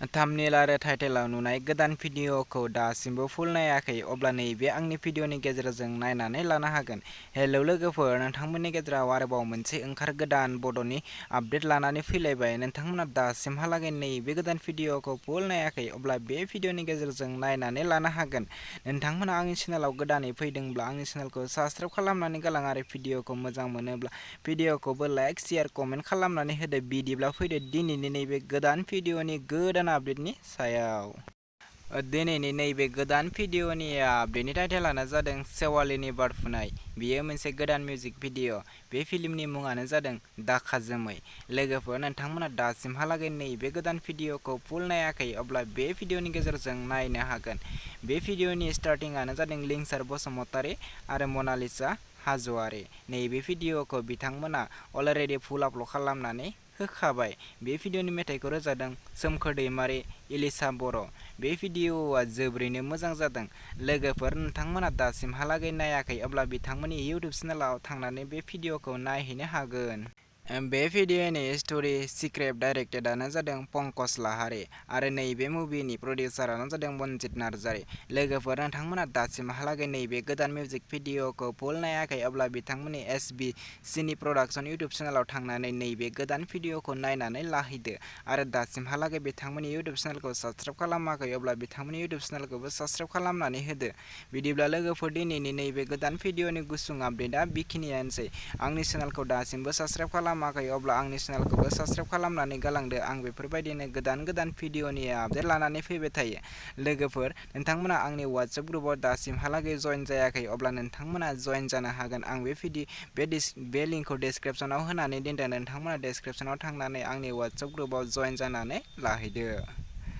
Thumbnail आरो टाइटेलाव नुनाय गोदान भिडिअखौ दासिमबो फुल नायाखै अब्ला नैबे आंनि भिडिअनि गेजेरजों नायनानै लानो हागोन। हेलौ लोगोफोर, नोंथांमोननि गेजेराव आरोबाव मोनसे गोदान बड'नि आपडेट लानानै फैलायबाय। नोंथांमोना दासिमहालागै नैबे गोदान भिडिअखौ फुल नायाखै अब्ला बे भिडिअनि गेजेरजों नायनानै लानो हागोन। नोंथांमोना आंनि चेनेलाव गोदानै फैदोंब्ला आंनि चेनेलखौ साबस्क्राइब खालामनानै गालां आरो भिडिअखौ मोजां मोनोब्ला भिडिअखौबो लाइक, शेयार, कमेन्ट खालामनानै होदो। बिदिब्ला फैदो दिनैनि नैबे गोदान भिडिअनि गोदान आपडेटनि सायाव। दिनैनि नैबे गोदान भिडिअनि आपडेटनि टाइटेलानो जादों सेवालिनी बारफुनाय। बेयो मोनसे गोदान मिउजिक भिडिअ। बे फिल्मनि मुङानो जादों दाखा जोमै। लोगोफोर, नोंथांमोना दासिमहालागै नैबे गोदान भिडिअखौ फुल नायाखै अब्ला बे भिडिअनि गेजेरजों नायनो हागोन। बे भिडिअनि स्टार्टिंआनो जादों लिंसार बसुमतारी आरो मनालिसा हाज'वारी। नैबे भिडिअखौ बिथांमोना अलरेडि फुल आपल'ड खालामनानै होखाबाय। बे भिडिअनि मेथाइखौ रोजाबदों सोमखोर दैमारि, इलिसा बर'। बे भिडिअआ जोबोरैनो मोजां जादों। लोगोफोर, नोंथांमोना दासिमहालागै नायाखै अब्ला बिथांमोननि इउटुब चेनेलाव थांनानै बे भिडिअखौ नायहैनो हागोन। बे भिडिअनि स्ट'रि स्क्रिप्ट डाइरेक्टेडआनो जादों पंकज लाहारी आरो नैबे मुभिनि प्रडिउसारानो जादों मनजित नार्जारी। लोगोफोर, नोंथांमोना दासिमहालागै नैबे गोदान मिउजिक भिडिअखौ फुल नायाखै अब्ला बिथांमोननि SB प्रडाक्शन इउटुब चेनेलाव थांनानै नैबे गोदान भिडिअखौ नायनानै लाहैदो आरो दासिमहालागै बिथांमोननि इउटुब चेनेलखौ साबस्क्राइब खालामाखै अब्ला बिथांमोननि इउटुब चेनेलखौबो साबस्क्राइब खालामनानै होदो। बिदिब्ला लोगोफोर, दिनैनि नैबे गोदान भिडिअनि गुसुं आपडेटआ बेखिनियानोसै। आंनि चेनेलखौ दासिमबो साबस्क्राइब खालामाखै अब्ला आंनि चेनेलखौबो साबस्क्राइब खालामनानै गालांदो। आं बेफोरबायदिनो गोदान भिडिअनि आपडेट लानानै फैबाय थायो। लोगोफोर, नोंथांमोना आंनि WhatsApp ग्रुपआव दासिमहालागै जइन जायाखै अब्ला नोंथांमोना जइन जानो हागोन। आं बे लिंकखौ डिसक्रिप्शनाव होनानै दोनदों। नोंथांमोना डिसक्रिप्शनाव थांनानै आंनि WhatsApp ग्रुपआव जइन जानानै लाहैदो।